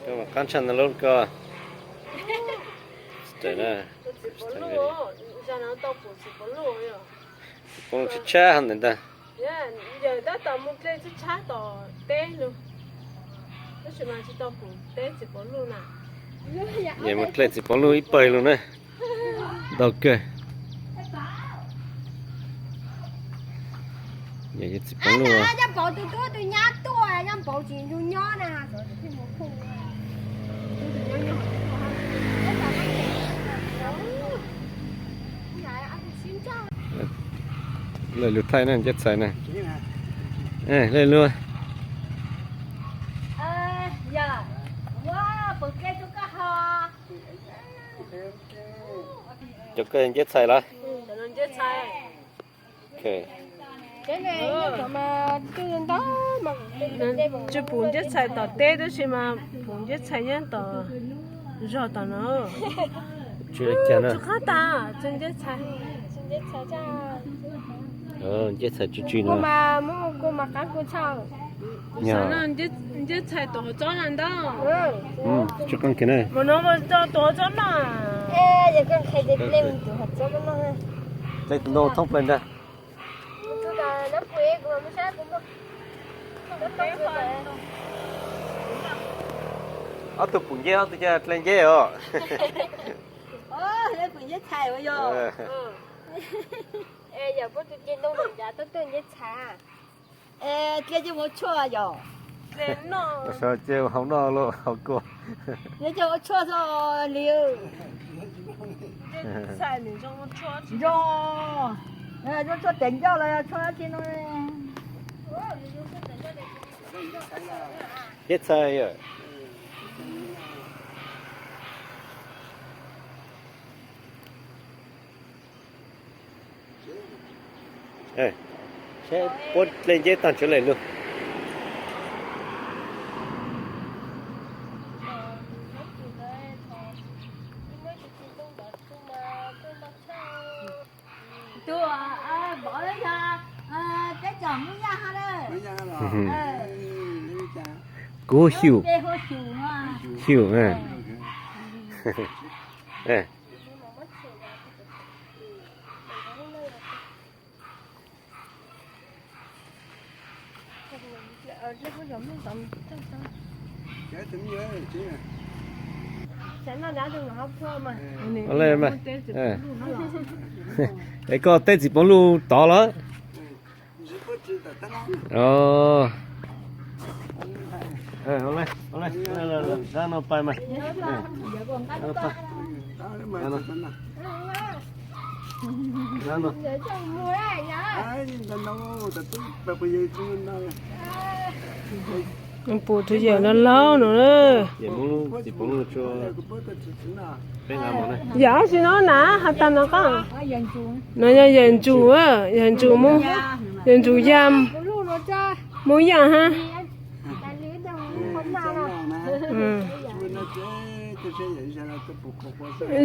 Qab tshaj ntag lub ko. Tsis poob tshab tshab ntawm ntag. Yog tab tom mus dlej tshab tom teb lug, tab sis mas tsis tau pum teb txiv pov luj na. Yog mus dlej txiv pov luj ib pawg lug na. Ntau kawg. Yog txiv pov luj. Nyob npaum tus tub tus nyab tuaj, nyob npaum tsis nrug nyob na. Lawv lug thaij na, Nceb Txhais na. Lawv lug. Cov ko Nceb Txhais los? Tsis pum Nceb Txhais tom teb tab sis mas pum Nceb Txhais nyob tom zog tom no. Tsis qab tas, Nceb Txhais. Nceb Txhais tsw tsw no. Nceb Txhais tus hauv txob no ntag. Tsis qab kiag na. Mus no mus rau tus hauv txob no. Dlej tus ntoo thoob plaws ntag. Ob tug pum Nceb, ob tug cas dlej Nceb os. Dlej ces ua tshuaj yom. Ces ua hauv noj los hauv kua. Ces ua tshuaj xwb li. Zoo, zoo tshuaj tes ncauj los yog tshuaj dab tsi no. Nceb Txhais yom. Saib puab dlej Nceb taag tsuav lem lug. Kuv hu Xyum. Xyum. Es koj teb txiv pov luj tod lawm. Nqaj no pais mas. Pum tus yawm laug laug no. Yawm tsis no na, has tag no koj. No yog yawm ntsum, yawm ntsum, yawm ntsum yam, Hmoob yam hab.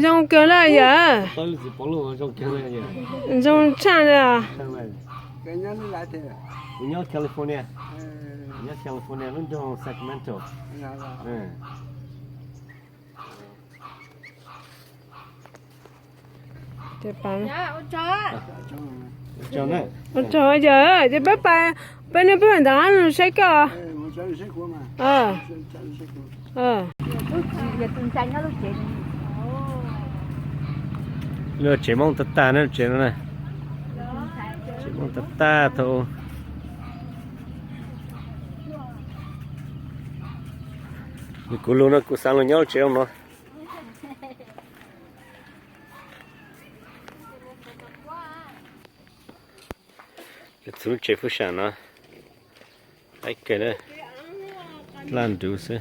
Zoo kawg lawm yawm. Zoo tshaj li os. Kuv nyob California, nyob California lub nroog Sacramento. Ua tsaug yawm, ces peb pais, peb neb peb pais ntawm no saib koj. Lub tsev Hmoob tag tag na, tsev no na. Tsev Hmoob tag tag thaum nws kuv lug no kuv xav lug nyob lub tsev no. Txhua lub tsev fwj sam no, qaib kawg na, dlaj nruv xwb.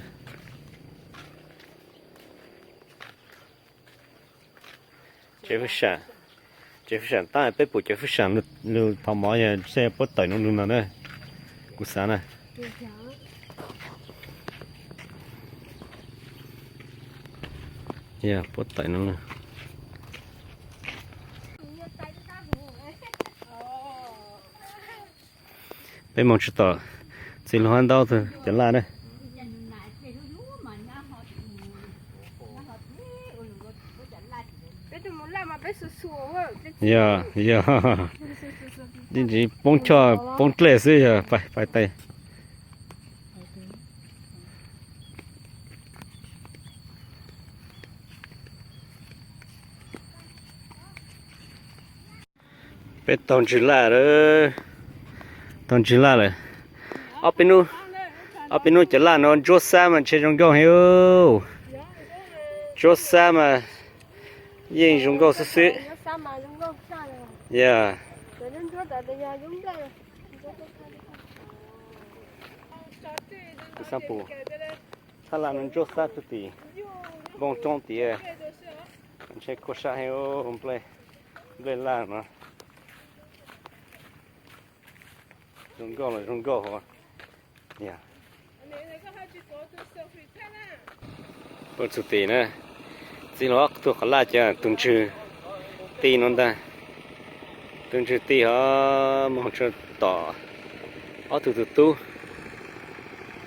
Tsev fwj sam, tsev fwj sam tab peb pum cov fwj sam lug thov mov yog seb puab tawm no lug no na, kuv xav na. Yog puab tawm no. Peb moog tsi tom txiv hluas hab ntaub tug cov laj na. Yog, yog. Yeej tsis poob choj poob dlej xwb yog pais tais. Peb taug ntswg laj lawm, taug ntswg laj lawm. Ob peb hnub, ob peb hnub cov laj no ntsuab xab mas ntshe zoo nkauj heev. Ntsuab xab mas yeej zoo nkauj xwb xwb. Yog. Example, txhab laj no ntsuab xab tug tim npoo roob tiav, ntshe khuaj sab heev, nplej laj no. Zoo nkauj los zoo nkauj hov. Peb txug tim na, txiv hluas ob tug qhov laj ces tus ntswg ti no ntag. Tus ntswg ti hov moog tsuas tom ob tug tus tub,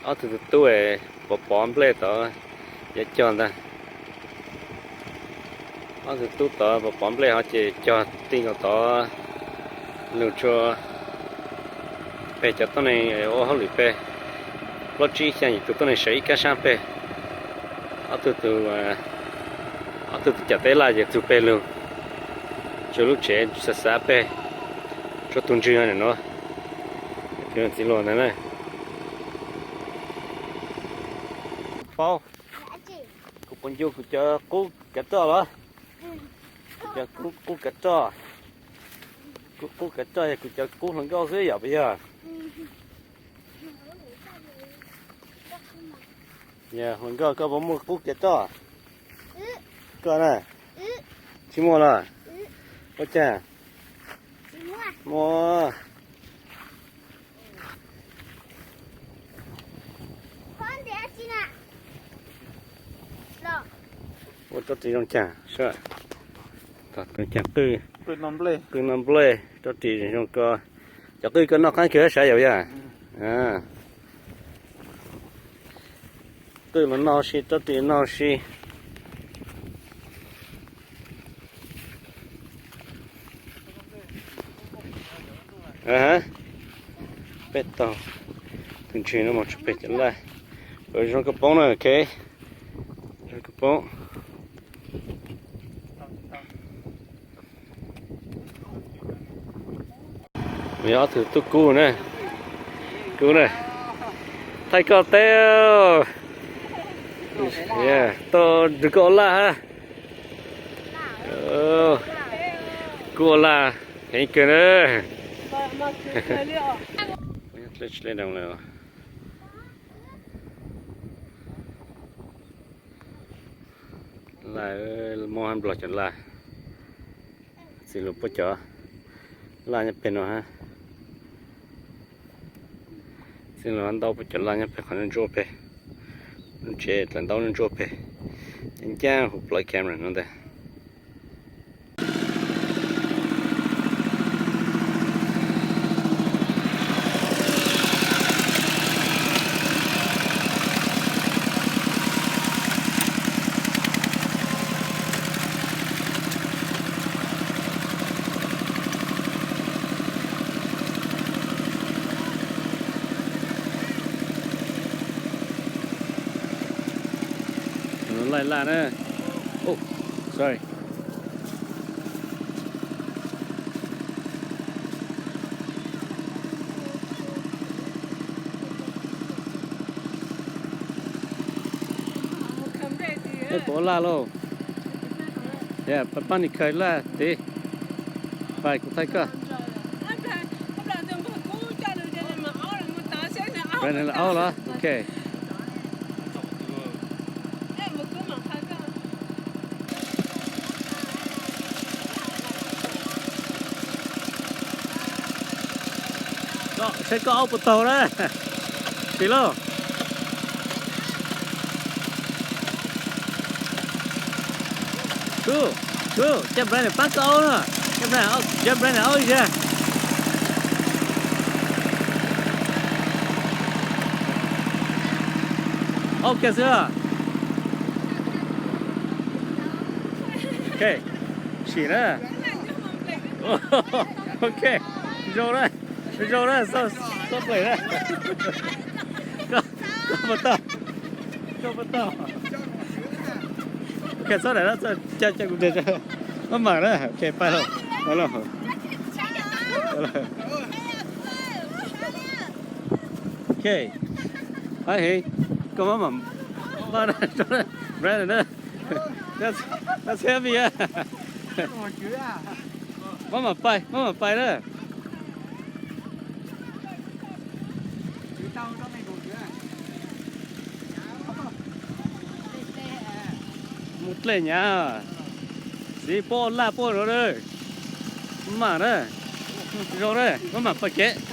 ob tug tus tub pov pov nplej tod yuav cog ntag. Ob tug tub tod pov pov nplej hov ces cog ti nkaus tod lug tsua peg cov tuab neeg ua hauj lwm peg. Plaub tsib xyaa yim tug tuab neeg sawv ib kab sab peg. Ob tug tus, ob tug tus cam teb laj ces txug peg lug, tsua lub tsev xav xav peg, tsua tus ntswg no. Txiv hluas ntawd na. Paub, kuv puas ncu kuv cov qub kav roj los? Kuv cov qub kav roj, kuv qub kav roj yog kuv cov qub hluas nkauj xwb yom puas yog? Yog hluas nkauj koj puas muaj qub kav roj? Koj na, tsis muaj los? Ua cas? Muaj. Ua rau ris zoo caag, ris zoo caag qwj, qwj noj nplej, rau ris zoo ko. Cov qwj ko noj qaab kawg sav yom yog? Qwj los noj si, rau ris noj si. Peb taug tus ntswg no mus tsuj peg cov laj. Zoo kawg poob na, ok. Zoo kawg poob. Yog ob tug tub kub na, kub na, thaij koj teb, tau nrug koj ua laj hab. Kub ua laj heev kawg na. Laj, muab hab nplog cov laj. Txiv hluas puab cov laj nyob peg no hab. Txiv hluas ntaub puab cov laj nyob peg qhov ntsuab peg. Lub tsev dlaim ntaub ntsuab peg. Ncaab hu plawv camera no ntag. Laij laj na. Sorry. Peb puas ua laj lauj? Peb paab nwg khaws laj tiv. Pais kuv thaij koj. Aub los, ok. Saib koj aub puas taug na. Tiv lauj. Kub, kub, coj Brandon paab koj aub na. Coj Brandon, coj Brandon aub ib zag. Aub kawg xwb. Ok. Sim na. Ok, zoo na, zoo na, txhob plees na. Koj, koj puas tau? Koj puas tau? Ok, txhob daim no, ca ca kuv tes. Maj mam na, ok, pais lauj. Ok, hais heev, koj maj mam, Brandon na. That's, that's heavy, yeah. Maj mam pais, maj mam pais na. Mus dlej nyav, txiv puab laj puab no na. Maj mam na, zoo na, maj mam pais kev.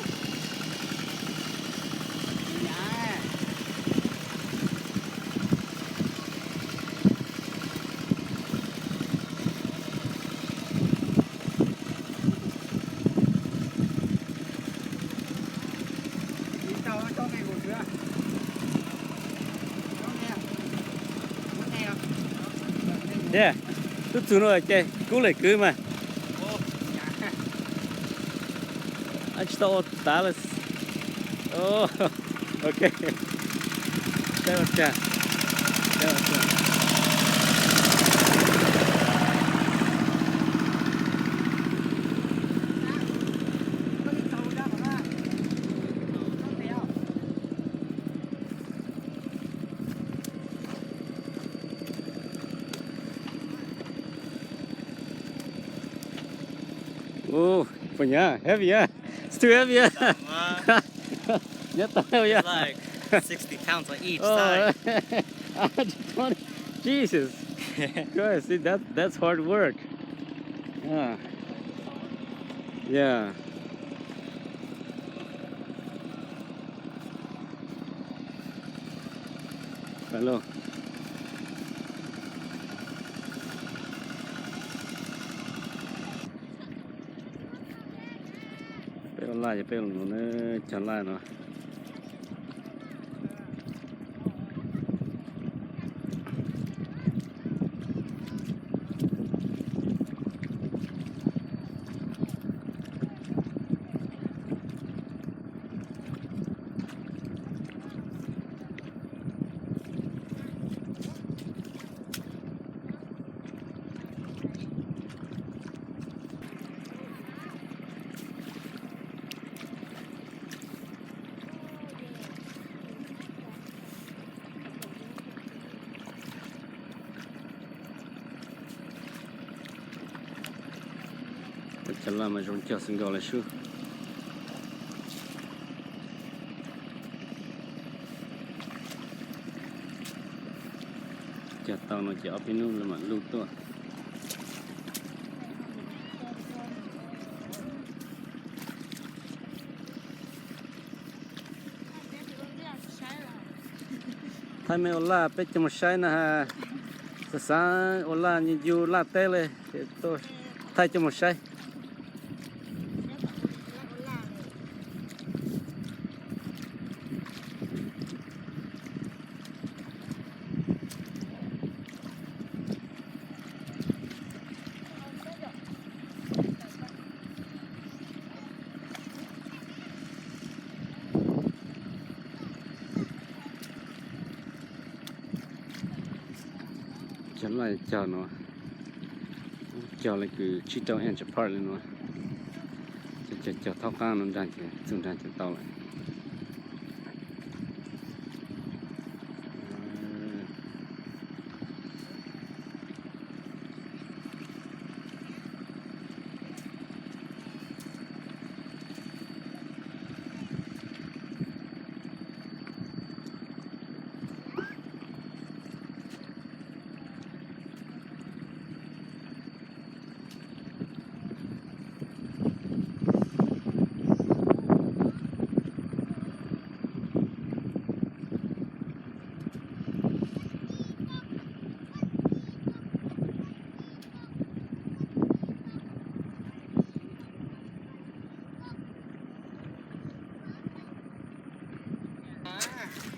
Tub txug no ces kub lem kwv mas. Tsis tau ua tav lawm. Ok. Ua, puas nyav, heavy a? It's too heavy a? Nyav tau heavy a? Like sixty pounds on each side. Jesus Christ, see, that, that's hard work. Yeah. Yeah. Peb ua laj ces peb ua no, cog laj no. Cov laj mas zoo cog xwb nkaus lawm sub. Cog tau no ces ob peb hnub lawv mam lub tuaj. Thaij mej ua laj peb coj mus saib na has. Xav xav ua laj ncu laj teb li, thaij coj mus saib. Cov laj cog no, cog li kws tsib rau inch apart li no. Cog, cog thaub qaab no nraag ces txug nraag ces tau lawm.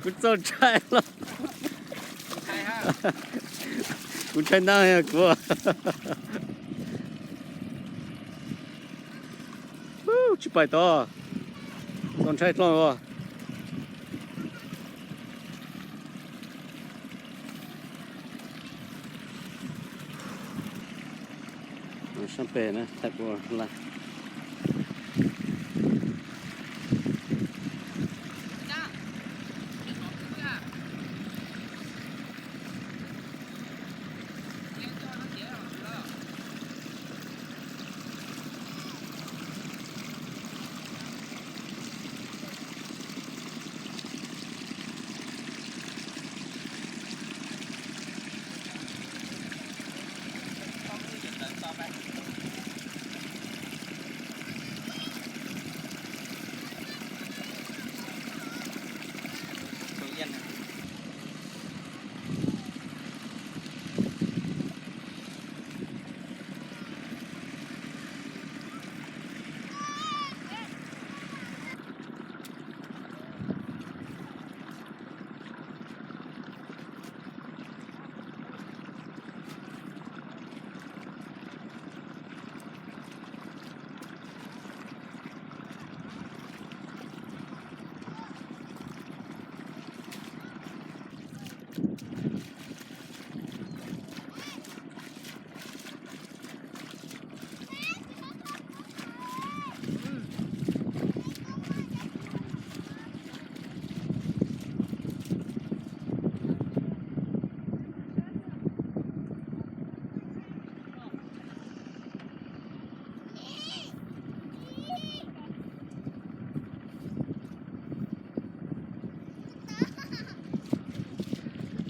Kuv txaus ntshai los. Kuv ntshai nab kuv. pais tod, txaus ntshai dlhau os. Sab pem na, thaij kuv laj.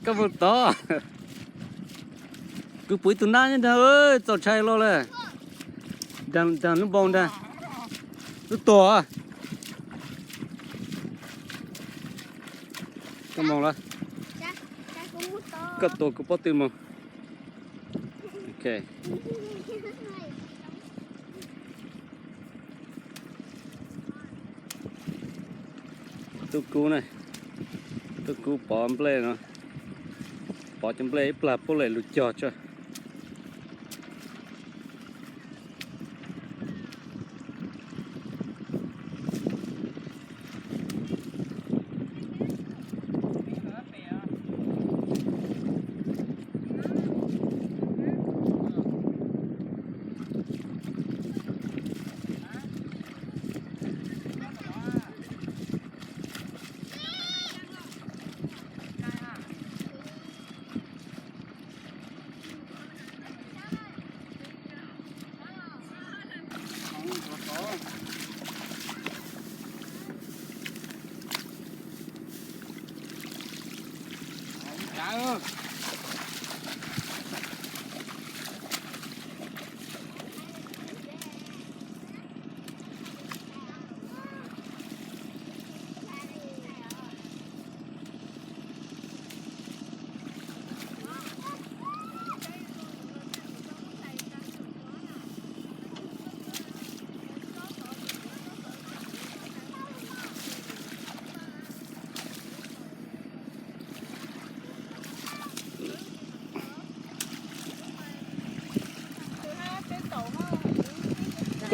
Koj mus tod. Kuv pom ib tug nab nyob ntag, txaus ntshai los lawm. Dag lub npoo ntag. Lub tuag. Koj mus lawm. Koj tua kuv pob tw mus. Ok. Tub kub na, tub kub pov nplej no, pov cov nplej ib plag puab lem lug cog tso.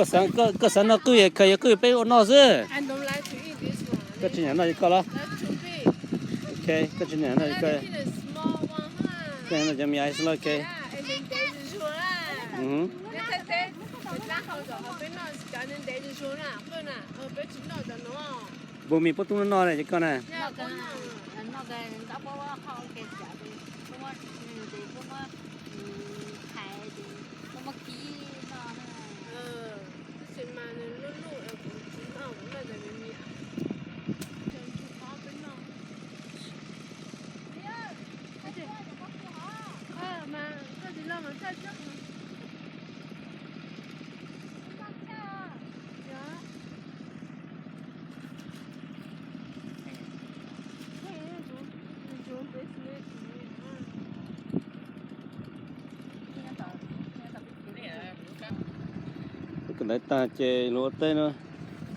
Koj xav noj qwj khaws yuav qwj peb ua noj xwb. Koj tsis nyiam noj koj los? Ok, koj tsis nyiam noj koj, koj noj cov me ice los ok. Npua mis puab tub noj noj ne ces koj na. Kawm ntawv tag ces luag ua teb no.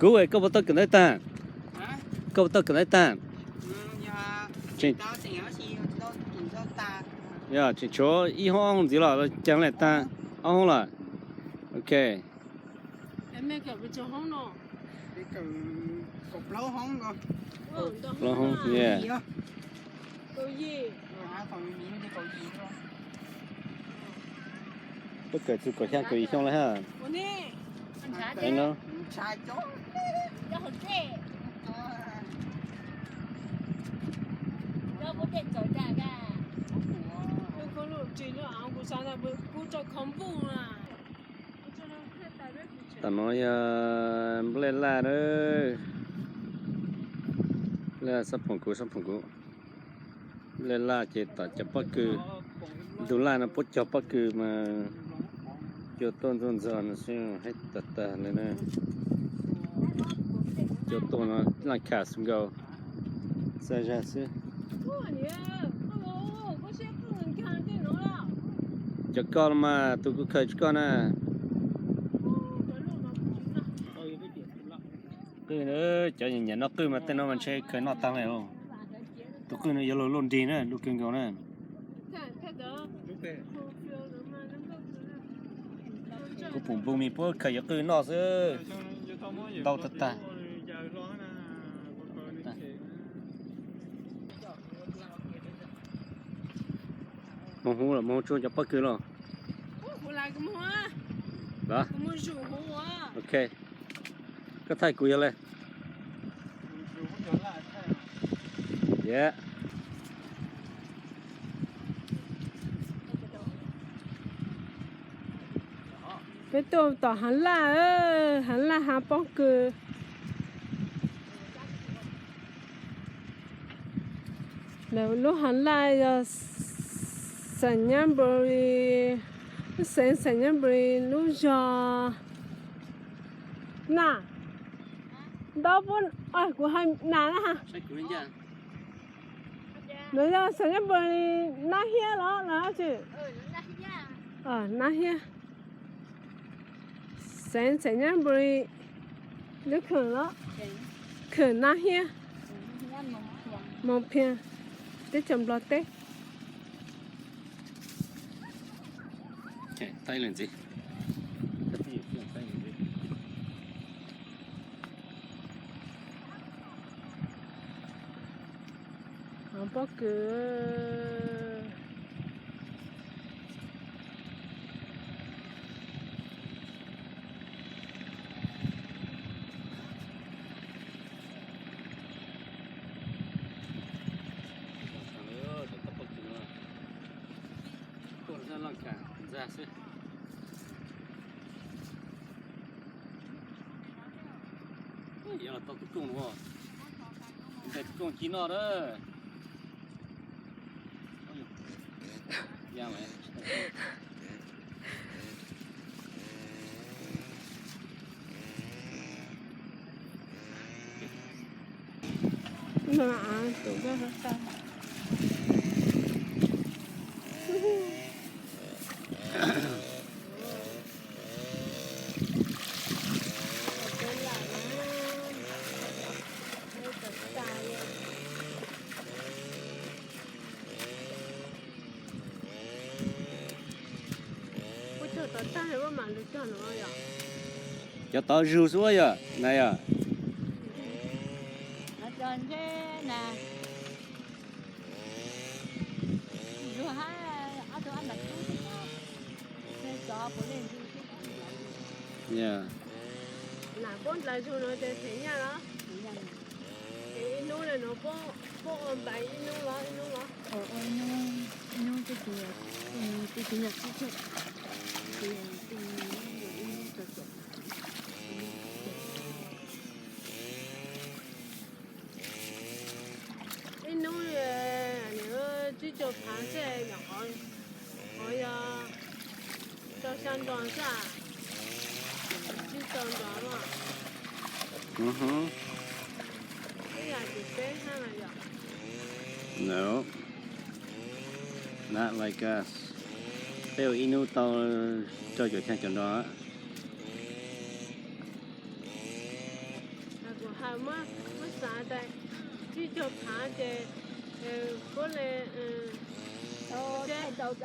Kuv, koj puas tau kawm ntawv tag? Koj puas tau kawm ntawv tag? Yog tseem tshuav ib hoob ntxiv los caag le tag, ob hoob lawm. Ok. Kaum plaub hoob, yeah. Peb kawm txug kaum xya kaum yim xyoo lawm ha. Tam no yog nplej laj, nplej laj, xab phoom kuv, xab phoom kuv. Nplej laj ces tom cov pob kws, ntug laj no puab cog pob kws mas cua tuaj ntxuag ntxog no xwb, haib tag tag li na. Cua tuaj no laj kham xwb nkaus, xaj zag xwb. Cov koj los mas, tus kuv khaws tsis koj na. Qwj, cov nyiam noj qwj mas tej no mas ntshe khaws noj tag lawm. Tus qwj no yuav luag luaj nrig na, luaj kawg nkaus na. Kuv pum npug mis puab khaws yuav qwj noj xwb, ntau tag tag. Moog huv los, moog huv tsuag cov pob kws los. Los, ok. Koj thaij kuv yog le. Peb tuaj tom haav laj, haav laj haav pob kws. Lub haav laj yog Xais Nyab Npus Lis, lub xeev Xais Nyab Npus Lis lub zog na. Ntau puab, kuv hais nas na. Nws yog Xais Nyab Npus Lis Nab Hiab los los tsi? Nab Hiab. Xeev Xais Nyab Npus Lis, lub khwm los, khwm Nab Hiab, Moos Phiaj, teb chaws Nplog teb. Pob kws. Tuaj laj kham ntxag xwb. Yuav los tau tus kooj no, ntes tus kooj ci noj na. Cov tod zug xwb yog na yog. Ib hnub no puab ua npaim ib hnub los ib hnub los? Ib hnub tsib caug phav xwb, nyuam qhuav yog rau xya nrog xwb, tsib caug nrog. Ib yam li peb hab mas yog. No, not like us. Peb ua ib hnub tau rau caum xya caum nrog. Kuv hais muab xav tas tsib caug phav ces puab le Yog,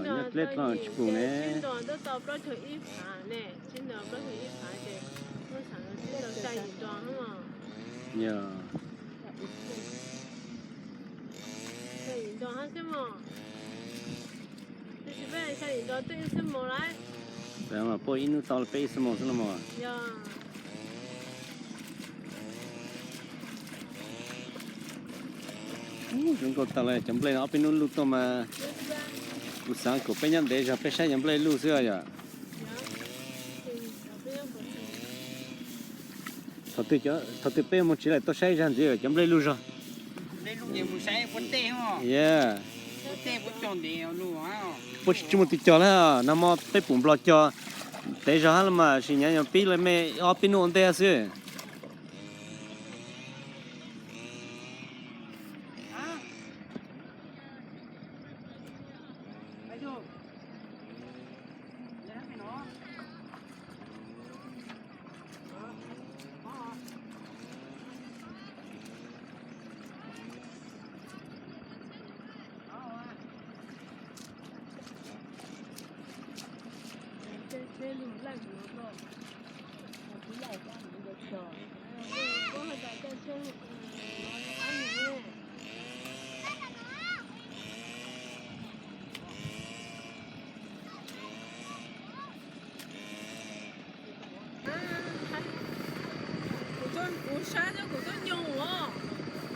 nyob dleb dlho tsis pum ne. Yog. Puaj ib hnub tau peb xuab moos xwb no mog. Zoo nkauj tag lawm, cov nplej no ob peb hnub luj tuaj mas kuv xav kom peb nyob ntev zog peb saib cov nplej luj xwb os yom. Thaum twg peb mus tsev lawm tuaj saib zag ntxiv cov nplej luj zog. Puaj tsis tsis muaj tus cog lawm, nag hmo peb pum nplog cog ntev zog hab los mas sis nyav yog pib lawm me ob peb hnub ua ntej xwb.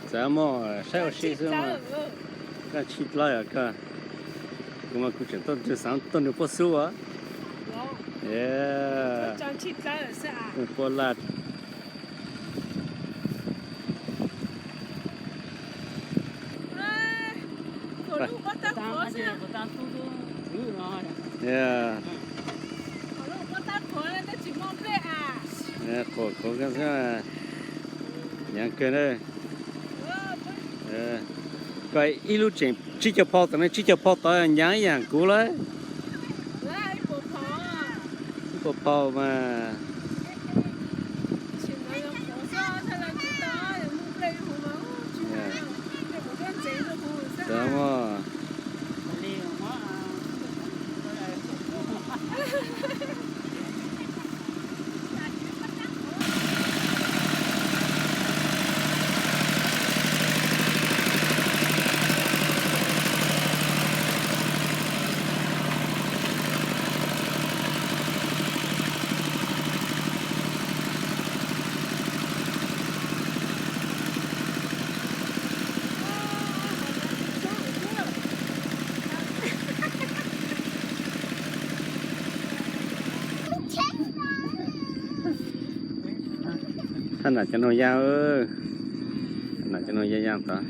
Txawm muaj saib ua si xwb mas. Koj tshij dlawb os koj. Kuv mas kuv tseem tuaj nrug xaav tuaj nrug puab xub os. Puab laj. Qhuav qhuav xwb, nyaav kawg na. Koj ib lub tseem tsib caug phau tom no, tsib caug phau tod nyaav ib yaam kuv lawm. Ib puas phau mas. Thaj nam cov noog yaaj, nam cov noog yaaj yaaj tod.